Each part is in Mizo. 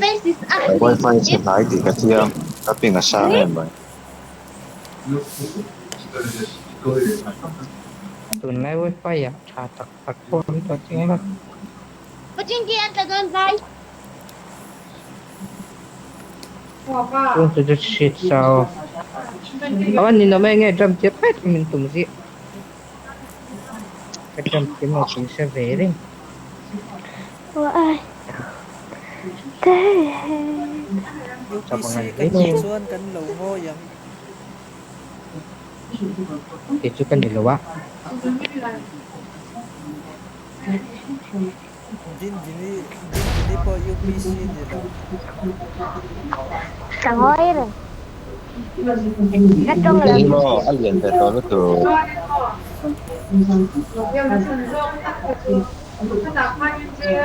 Wifi chhe hnai tih ka thiam, ka ping a sang em mai. Tunlai wifi ah tha tak tak pawh an tawh chiang a. Chung chu chu hriat sa aw. A van ninawm e nge jump tir phet min tum zia. Ka jump kim lo tih hre ve reng. UPC kan nih chuan kan lo ngawi ang. Kei chu ka ni lo a. Dindini Dindini pawh UPC ni lo. Ka ngawi reng. Ka tawng lo. Eng maw a lian ve tawh lutuk.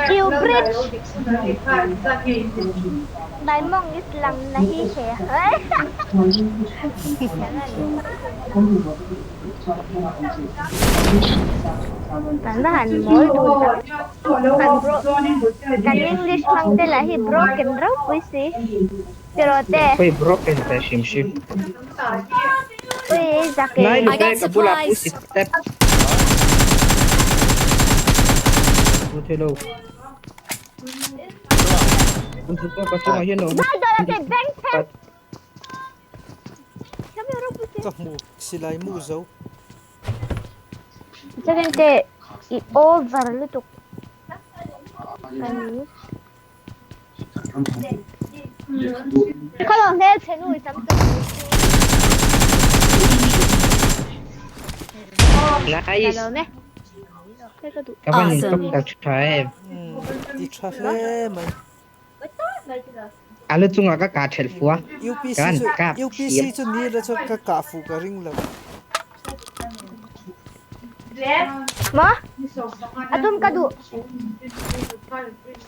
Chiu bridge. My mong is lang na hi he. Kan va han mawl dun tak. Kan bro kan English hmang te lah hi broken ropui si. Tiraw te. Khawi broken ta hrim hrim. Ui zak e. Nai I lupe got ka bulah supplies. pusi step. Pu thelo. Ka chungah hian a awm a. Dal dal a te beng chheng. Ka hmu silai mu zo. Second te i over lutuk. Kan Khaw hmel chhe nu i tam tak mai chu. Nice. Ka lawm e. Hei ka duh. Ka van in Awesome. top tak tha em. Ti tha hle mai. A lu chungah ka kah thelh fuh a. UPC Ka van chu kap UPC thiam. chu ni la chuan ka kah fuh ka ring lo. Maw? A dum ka duh.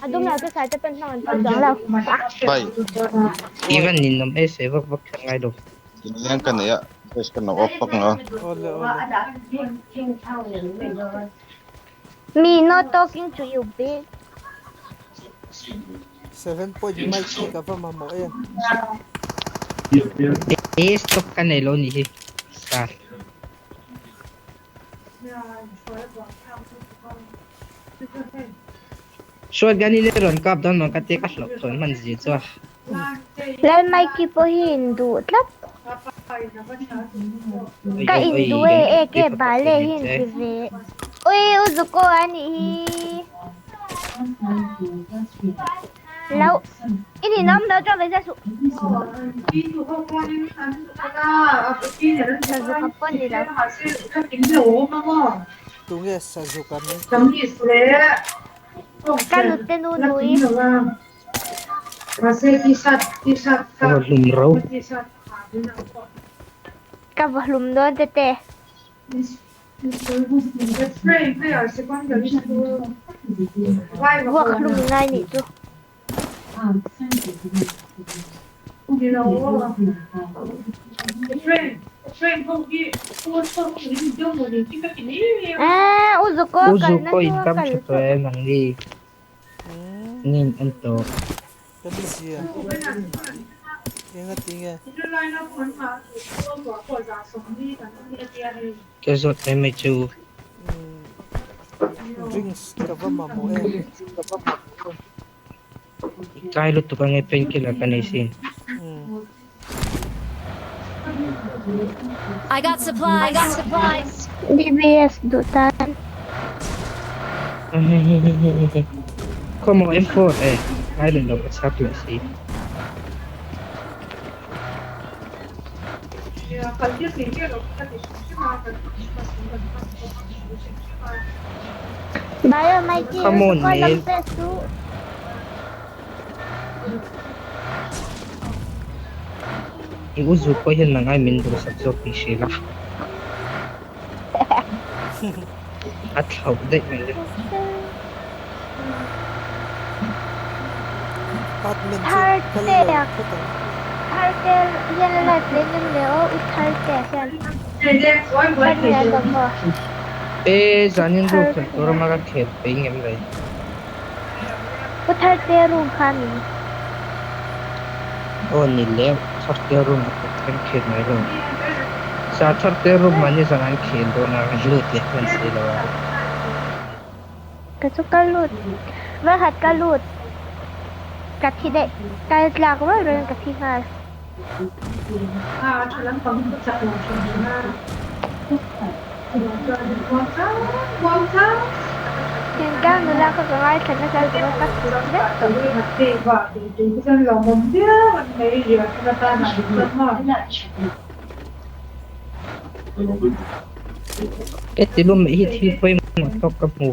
A dum lo chu sai te pen hmang an phal chuang lo. Pai. Even nin awm e sawi vak vak kher ngai lo. Inleng ka nei a, voice ka no off vak ang a. Awle awle. Me not talking to you bitch. 7 point mic hi ka va mamawh em. E stop ka nei lo nih hi. Star. Shotgun in i rawn kap dawn maw ka tia ka hlauh thawn hman zia chu a. Lal Mikey pawh hi in duh tlat. Ka in duh e e ke bale hi in ti ve. Ui u Zuko a nih hi. Lo i ninawm lo tawh ve zia suh. Sazuka pawh ni lo. Tunge Sazuka min tih? Ka nute nu nui. Ka va hlum ro. Ka va hlum dawn te te. Vuak hlum ngai nih chu. Eeh u Zuko U kalna Zuko chu in a kam kal tha tawh. tawh em ang ni? Ngin an tawh. Ka busy a. Enga tinge? Ka zawt mai mai chu. Drinks ka va mamawh em? I kai lutuk ange painkiller ka nei sin. I got supplies. I got supplies. DBS duh tan. Khawmaw M4 e ngai leh lo ka chak leh si. Bio Mikey Come on Zuko lam man. pe suh. I u zuk pawh hian nang ai min duhsak zawk tih hria la. A thlauh daih mai le. Apartment chu kal lo Thartea phawt ang. Thartea hian a live leh ngem le aw u Thartea hian. Thartea an awm maw? E zanin ru khelh tur Thartea. ama ka khel peih ngem le. U Thartea room kha mi. Aw ni leh Tharte room ah kan khel mai lo. Sa Tharte room ah nizan an khel dawn a, kan lut leh hman si lo a. Ka chu ka lut, vawikhat ka lut, ka thi daih, kal tlak rual rualin ka thi nghal. Thingtlang nula kha ka ngaithla nasa lutuk a, ka tut vek tawh. Heti lum hi thil pawimawh tawk ka hmu.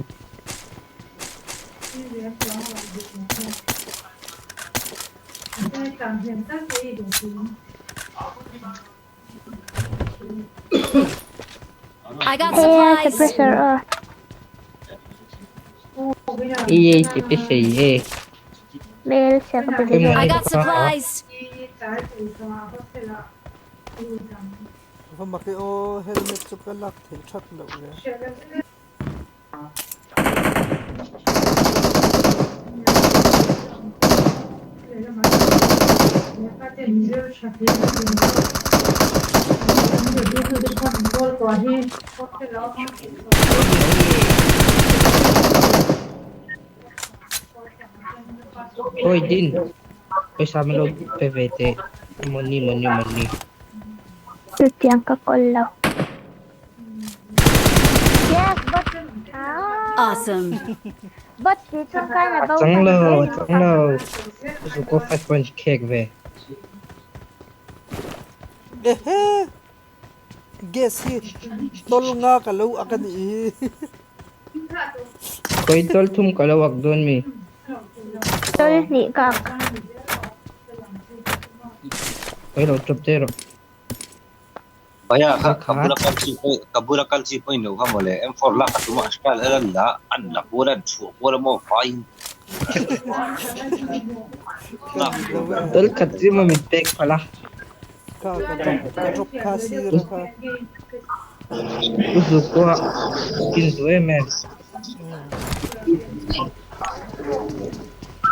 I got He a supplies. suppressor aw. I ei ti pe sei e. Mail sia ka pe ve Pawimawh zawk. I ni got ka supplies. Va make aw helmet chu ka lak theih that loh le. Oi Din, pawisa min lo pe ve teh. Money money money. Chutiang ka kawl lo. Yes, bot. Ah. Awesome. Bot tih chung khan a A bo chang hman lo, hle a ni. chang lo. Zuko 5 point khek ve. Ehe! Gas hi tol nga ka lo ak a nih hi. Khawi tol thum ka lo ak dawn mi? Tol hnih ka ak. Khawi lo chawp che rawh. Baya kha Kha ka bula kal chi pawh ka bula kal chi pawh in lo kha mawle M4 lak a tum a style ela la an la kual a an chhuah kual a maw vaiin lak tur ber. Tol khat chu maw min pek palh a. Kha ka drop ka drop kha sir a kha. U Zuko a skin duh em em.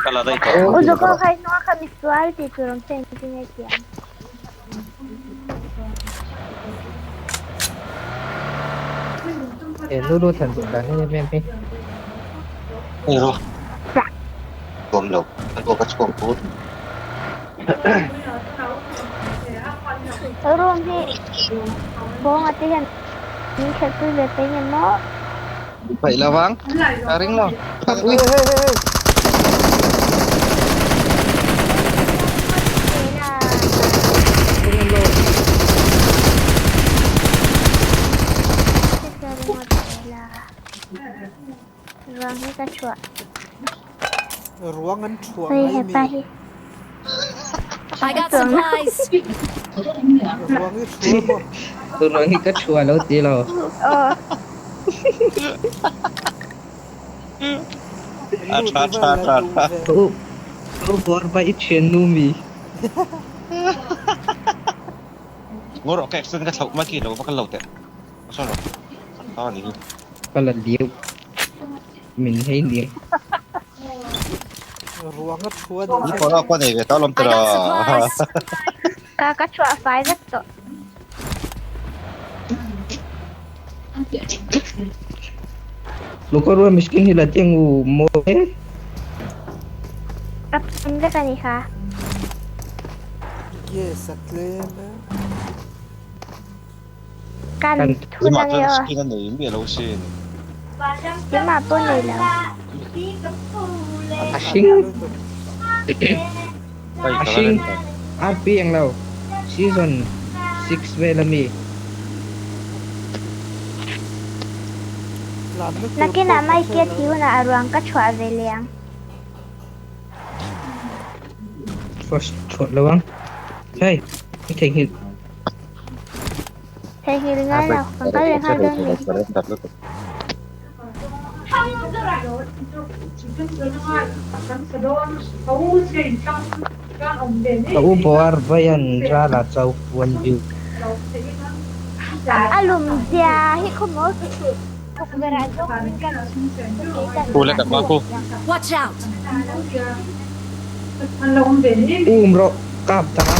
Ka la daih tawh. U Zuko kha i hnung a kha misual tih tur awm se engtin nge ti ang. He nu lu than duh dan em em hi. Hei rawh. Awm lo. Ka luak a chhuak bur. Room hi bawnga te hian min khelhpui ve peih nge maw? Paih lo vang. Ka ring lo. Hei hei hei hei. Ruang hi ka chhuah. Ruang an chhuah Hei mai hepa mi. hi. I got supplies. Ruang i chhuah maw? Ruang hi ka chhuah lo ti lo. Aw. A Lut tha i tha vel la tha duh tha. ve. Ka u ka u bawr ba i thiannu mi. Ngaw rawh ka accident ka thlauh mai khi lo va kal lo teh. Saw rawh. Tha ni hi. Ka la liu min hei nia. Ruang a chhuah nih Ni kha. pawh ka nei ve ta lawm I tira. got supplies. Ka ka chhuah fai vek tawh. Lukawrua miskin hi la tiang u mawi e. Ka pin vek a ni kha. Yes a tlem e. Kan Kan thun Keimah ange chuan aw. skin a nei miah lo sin. Keimah pawh nei lo. A hring Hei a ka la hring rem tawh. RP ang lo season 6 vel ami. Tlanna tur Nakinah pawh ka Mike hre a lo. thi hunah a ruang ka chhuah ve leh ang. First chhuah lo ang. Hei theihnghilh. Theihnghilh ngai lo, kan kal leh nghal dawn mi. Ka u bawar vaian ral a chau one view. A lum zia hi khaw maw tukverh ah zawk in kan kei kan Khu le dah ka hma khu. Watch out! Um rawh. Kap dang a.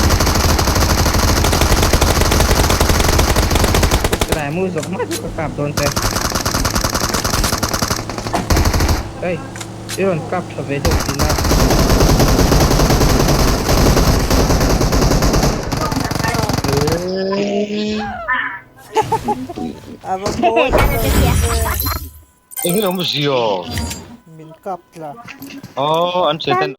Silai mu zawk mah chu ka kap dawn che. Hey, i rawn kap tha ve deuh tih na. Ava mawi Engin awm zio. Min kap tla. Oh, an chetan.